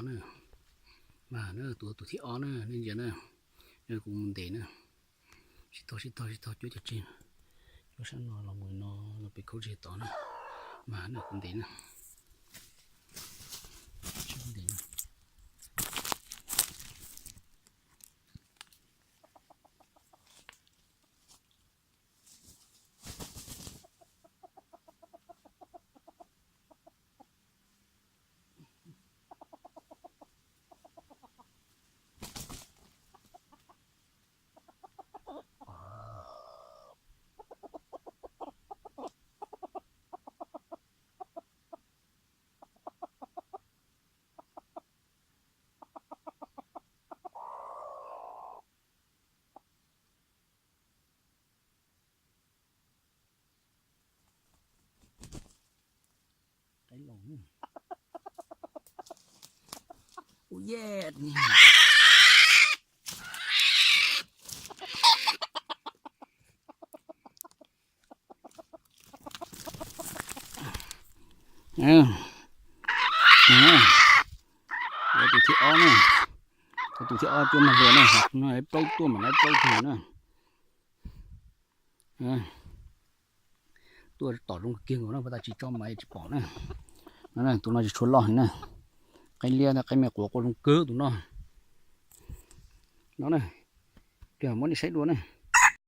Mas na, tus tus thib ob na, nej ntsia na, kuv mus ntes na. Sib tog sib tog sib tog cuab cov tseg, cuab sab no los mus no, no pem khaub tseg tod na. Mas na, kuv ntes na. Ntes na. Tus thib ob na, tus thib ob cuab mag hluas na, no plaub tuaj mas lawv plaub tug na. Tuaj tom zoo kiag nkaus na, pas tas tsis tso mas tsis pom na. Tus no tsis tshua loj heev na. Qaib liab, qaib me quav quaj zoo kawg tus no. No na, muab nej saib dua na.